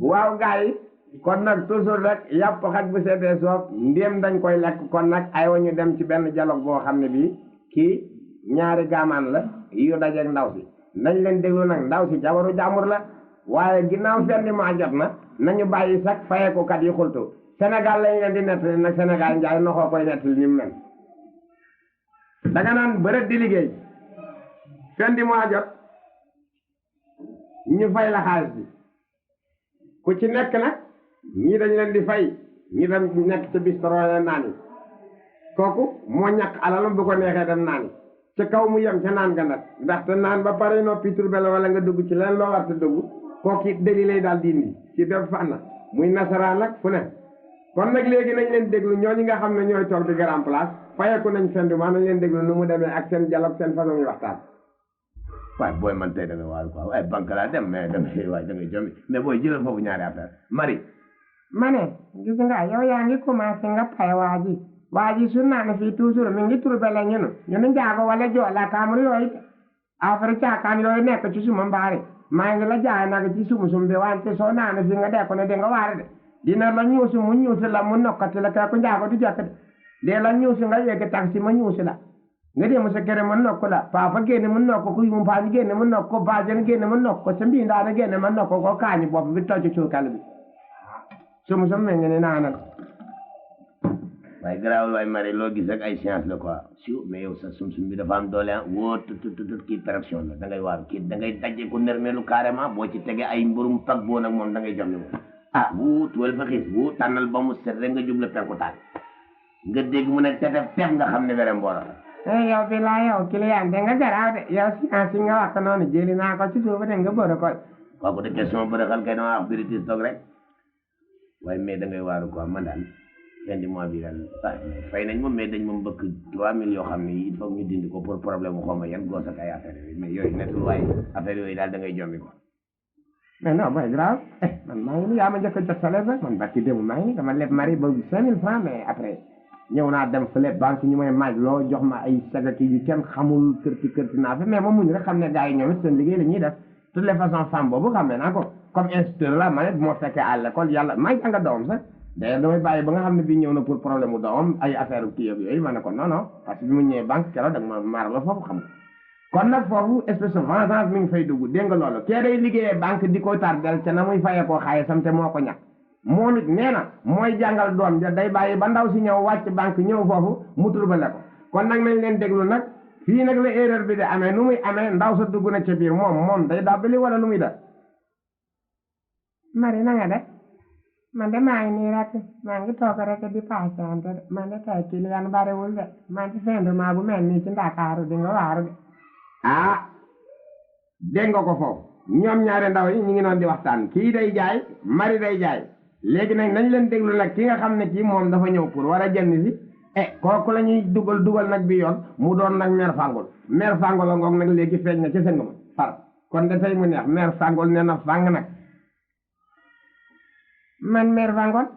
waaw gars yi kon nag toujours rek yàpp xaj bu seetee soof ndéem dañ koy lekk kon nag aywa ñu dem ci benn dialogue boo xam ne bii kii ñaari gaamaan la yu dajeeg ndaw si nañ leen déglu nag ndaw si jabaru jàmbur la waaye ginnaaw fendi maa jot na nañu bàyyi sax fayeekukat yi xultu Sénégal lañ leen di nettali nag Sénégal njaay noxoo koy nettali ni mu mel danga naan bërët di liggéey fendi maa jot ñu fay la xaalis bi ku ci nekk nag ñii dañ leen di fay ñi dem nekk ci bistro naan yi kooku moo ñàkk alalam bu ko neexee dem naan yi ca kaw mu yem ca naan nga nag ndaxte naan ba pare noppi turbe la wala nga dugg ci leen loo war te dugg kooku it deli lay daal di indi ci bépp fànn muy nasaraan nag fu ne kon nag léegi nañ leen déglu ñooñu nga xam ne ñooy toog di grand place fayeku nañ fendement nañ leen déglu nu mu demee ak seen dialogue seen façon yi waxtaan waaye booy man tey da nga waaru quoi waaye banque laa dem mais waaye da ngay jombi mais booy jëlal foofu ñaari affaire Marie ma ne gis nga yow yaa ngi commencé nga pay waa ji su naan fii toujours mi ngi turbe la ñunu njaago wala joola kaamul yooyu affaire caakaan yooyu nekk ci suma mbaari maa ngi la jaay nag ci sum bi wante soo naan fi nga dee ko ne di nga waare de dina la ñuusi mu ñuusi la mu nokkati la kay ku njaago du jekk de dee la ñuusi nga yegg taxi ma ñuusi la nga dem sa kere mu nokk la papa génne mu nokk ko yu mu paañ génne mu nokk ko baajen génne mu nokk ko sa mbii ndaana génne ma nokk ko kaañi bopp bi tocc cuukal bi sum me ngi ne naanal waaye garaawul waaye Marie loo gis rek ay science la quoi si mais yow sa sum bi dafa am doole ah wóo tut kii perfection la da ngay waaru kii da ngay dajje ko nermeelu carrément boo ci tege ay mburum pag boo nag moom da ngay jom ni moom wuu tuwal fa xiis wuu tànnal ba mu set rek nga jublu penku taal nga dégg mu ne tetef tef nga xam ne were mboora yow bi laa yow client de nga garaaw de yow science nga wax noonu jëli naa ko ci suufu de nga bëri ko kooku de question bëri xal kay dama wax biritis toog rek waaye mais da ngay waaru quoi man daal fin du mois bi daal fay nañ moom mais dañ moom bëgg 3000 yoo xam ne il faut ñu dindi ko pour problème mu xaw ma yan goos ak ay affaire yooyu mais yooyu nekkul waaye affaire yooyu daal da ngay jombi ko mais non boy grave man maa ngi nii yaa ma njëkk a jot salaire rek man barki démb maa ngi nii dama leb mari ba 5000 francs mais après ñëw naa dem fële banque ñu may maaj loo jox ma ay sagaki yu kenn xamul kërti naa fi mais ma muñ rek xam ne gars yi ñoom it seen liggéey la ñuy def toutes les façons femme boobu xam ne naa ko comme instituteur la ma ne bu ma fekkee à l'école yàlla maa ngi jàng doom sax d'ailleurs damay bàyyi ba nga xam ne bii ñëw na pour problème mu doomam ay affaire kii yooyu ma ne ko non non parce que bi mu ñëwee banque keroog da nga ma maaral la foofu xam nga kon nag foofu espèce de vengeance mi ngi fay dugg dégg nga loolu kee day liggéeyee banque di ko tardel ca na muy fayee koo xaalisam te moo ko ñàkk moom it nee na mooy jàngal doom ja day bàyyi ba ndaw si ñëw wàcc banque ñëw foofu mu turbale ko kon nag nañ leen déglu nag fii nag la erreur bi de amee nu muy amee ndaw sa dugg na ca biir moom day dabbali wala lu muy def Marie na nga def man de maa ngi nii rek maa ngi toog rek di patiente de man de tey client bariwul de man ci fendement bu mel nii ci Ndakaaru di nga waaru de dégg nga ko foofu ñoom ñaari ndaw yi ñu ngi doon di waxtaan kii day jaay Marie day jaay léegi nag nañ leen déglu nag ki nga xam ne kii moom dafa ñëw pour war a jënd si kooku la ñuy dugal nag bi yoon mu doon nag mère Fangol la ngoog nag léegi feeñ na ci sëng ma far kon de tey mu neex mère Fangol nee na fàng nag man mère Fangol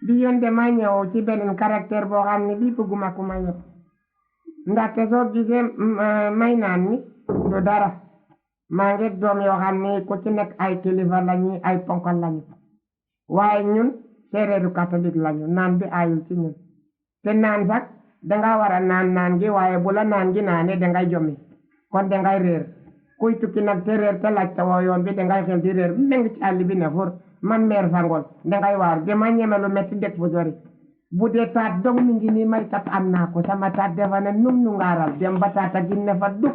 bi yoon de ma ñëw ci beneen caractère boo xam ne bii bëgguma ku ma yëpp ndaxte soo gisee may naan mi du dara maa ngi doom yoo xam ne ku ci nekk ay kilifa lañu ay ponkal lañu waaye ñun séeréeru catholique lañu naan bi ayul ci ñun te naan sax danga war a naan gi waaye bu la naan gi naanee dangay jommi kon dangay réer kuy tukki nag te réer te laajte woo yoon bi dangay xel di réer méng ci àll bi ne fur man mère Fangol dangay waar dama ñeme lu metti dëkk bu sori bu dee taat dong mi ngi nii may tap am naa ko sama taat defa ne num nu ngaaral dem ba taata ginne fa dug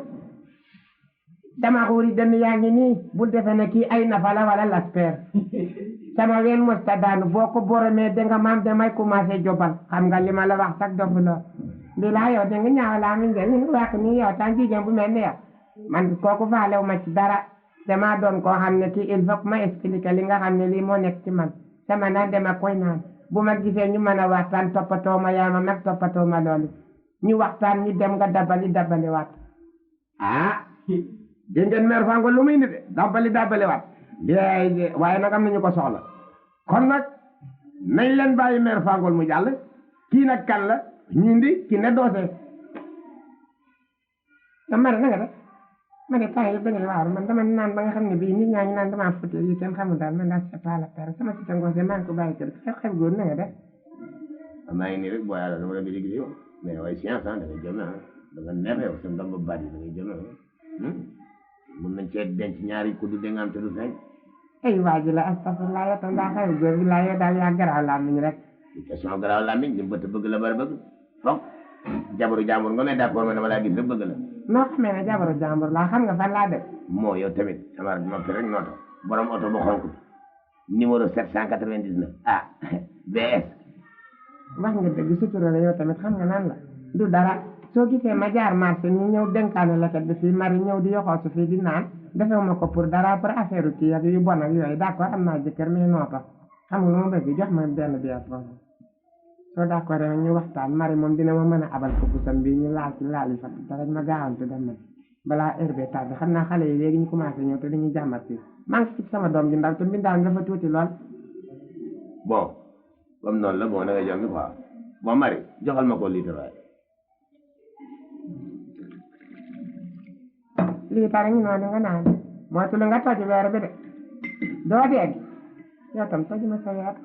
dama xuuri den yaa ngi nii bu defe ne kii ay nafa la wala laspeer sama ween mosta daanu boo ko boromee danga maam damay commencé jobal xam nga li ma la wax sax dofu la bilaa yow danga ñaaw laa mi ngeen wax nii yow tan jigéen bu mel ni yow man kooku faalew ma ci dara dama doon koo xam ne kii il faut que ma expliquer li nga xam ne lii moo nekk ci man sama naan dama koy naan bu ma gisee ñu mën a waxtaan toppatoo ma yaa ma mag toppatoo ma loolu ñu waxtaan ñu dem nga dabali waat dégg ngeen mère Fangol lu muy nit dabali waat waaye nag am nañu ko soxla kon nag nañ leen bàyyi mère Fangol mu jàll kii nag kan la ñu indi ki ne doose Marie na nga def ma ne temps yi bañ a waaru man dama naan ba nga xam ne bii nit ñaa ngi naan damaa futte yi kenn xamul daal man daal c'est pas la peine sama si tangoose maa ngi ko bàyyi kër xew góor na nga def maa ngi nii rek boo yàlla dama la bi gis yow mais waaye science da ngay jëme da nga neex yow sa ndomb baat yi da ngay jëme mun nañ cee denc ñaari kuddu de nga am te du feeñ ay waa ji la astafurlaa yow tam daa xew góor bi laa yow daal yaa garaaw laa miñ rek question garaaw làmmiñ li bëtt bëgg la bari bëgg foog jabaru jàmbur nga ne d'accord ma dama laa gis rek bëgg la noo xamee ne jabaru jàmbur laa xam nga fan laa def moo yow tamit sama noppi rek nooto borom oto bu xonk numéro 799 ah BS wax nga dëgg sutura la yow tamit xam nga nan la du dara soo gisee ma jaar marché ñu ñëw dénkaane leket bi fii mari ñëw di yoxoosu fii di naan defewuma ko pour dara pour affaire kii ak yu bon ak yooyu d'accord am naa jëkkër mais nooto xam nga lu ma bëgg jox ma benn bies boobu soo d'accord rek ñu waxtaan mari moom dina ma mën a abal ko busam bi ñu laal ci laal yi fa te rek ma gaawantu dem na balaa heure bi tàgg xam naa xale yi léegi ñu commencé ñëw te dañuy jàmbat fii maa ngi ci sama doom ji ndaw te mbindaan dafa tuuti lool bon comme noonu la bon da ngay jombi quoi bon mari joxal ma ko litre waay lii tara ñu noonu nga naan moytu lu nga toj weer bi de doo dégg yow tam toj ma sa weer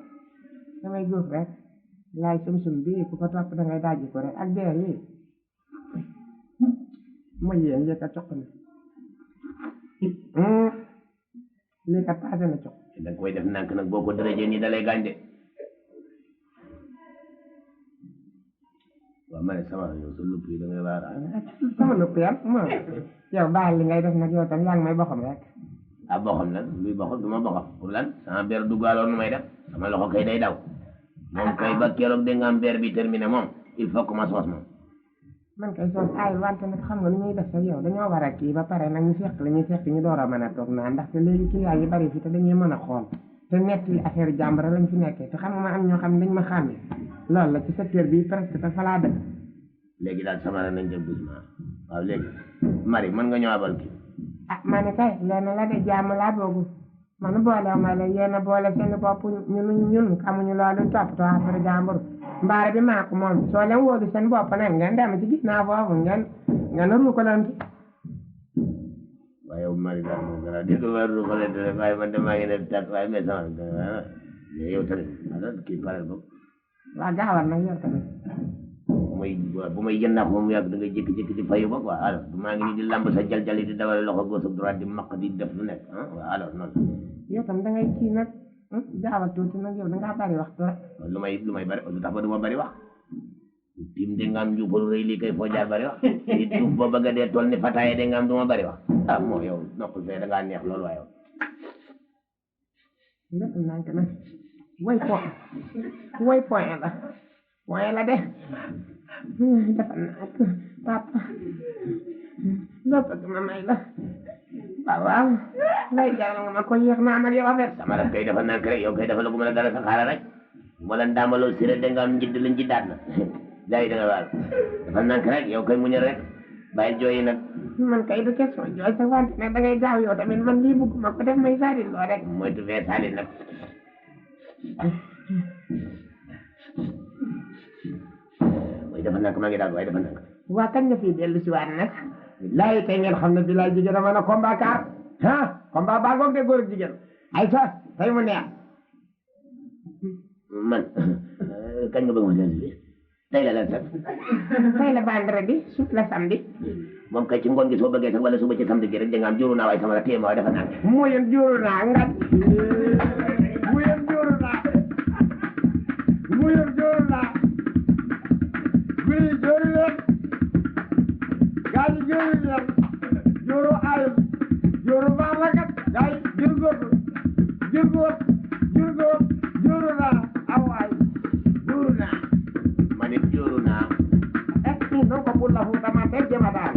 damay góof rek laay sum-sum bii ku ko topp da ngay dajji ko rek ak beer yi ma yéen yëkka coq na lii kat passé na coq da nga koy def nànk nag boo ko dërëjee nii da lay gaañ de waaw ma ne sama yow sa lupp yi da ngay waar sama lupp yam mo yow bàyyi li ngay def nag yow tam yaa ngi may boxam rek ah boxam lan luy boxam du ma boxam pour lan sama beer duggaaloon nu may def sama loxo kay day daw moom kay ba keroog da nga am beer bi terminé moom il faut que ma soos moom man kay soos ay wante nag xam nga lu ñuy def sa yow dañoo war a kii ba pare nag ñu seq la ñuy seq ñu door a mën a toog naan ndaxte léegi client yi bari fi te dañuy mën a xool te nekk li affaire jàmbur lañ fi nekkee te xam nga ma am ñoo xam ne dañ ma xàmme loolu la ci secteur bi presque te fa laa dëkk léegi daal sama nañ jëm doucement waaw léegi Marie mën nga ñëw abal kii ah ma ne kay lenn la de jàmm laa boobu man boole ma la yéen a boole seen bopp ñun xamuñu loolu toppatoo affaire jàmbur mbaare bi maa ko moom soo leen wóolu seen bopp nag ngeen dem ci gis naa foofu ngeen ruukalante waaye yow Marie daal moom gën a dégg ma ruukalante rek waaye man de maa ngi ne tat waaye mais sama mais yow tamit alors kii pare boobu waa gaawal nag yow tamit bu may jënd ak moom yàgg da ngay jékki-jékki di fayu ba quoi alors maa ngi nii di lamb sa jaljali di dawale loxo gauche ak droite di maq di def lu nekk ah waaw alors noonu yow tam da ngay kii nag gaawal tuuti nag yow da ngaa bari wax trop lu may bari lu tax ba du ma bari wax tim de nga am njuupalu rëy lii kay foo jaar bari wax di tuuf ba bëgg a dee tool ni fataaye de nga am du ma bari wax ah moo yow noppal fee da ngaa neex loolu waaye yow lépp nank nag way point la point la de dafa naag papa loo bëgg ma may la waaw lay jaral nga ma ko yéex naa ak yow affaire sama rek kay dafa nànk rek yow kay dafa la ko mën a dara sa xaaral rek moo leen daamaloo si rek da nga am njidd la njiddaat na gars yi da nga waal dafa nànk rek yow kay muñal rek bàyyi jooyi nag man kay du question jooy sa wante nag da ngay gaaw yow tamit man lii bëgguma ko def may saalit loo rek moytu fee saalit nag waaye dafa nànk maa ngi daal waaye dafa nànk waa kañ nga fii dellu si waat nag laay tey ngeen xam ne bi laay jigéen dama ne combat car ah combat baa ngoog de góor ak jigéen ay sa tey mu neex man kañ nga bëgg ma dellu si tey la lan sax tey la vendredi suuf la samedi moom kay ci ngoon gi soo bëggee sax wala suba ci samedi gi rek da nga am juuru naa waaye sama la téye ma waaye dafa nànk muyen jóoru naa nga muyen jóoru naa muyen jóoru naa guri jóoru leen gaa yi jóoru leen jóoru ayib jóoru baax la kat gaa yi jur góor jóoru naa aw ayib jóoru naa ma ne juuru naa est-ce que non ko bulla fu tamante jema daal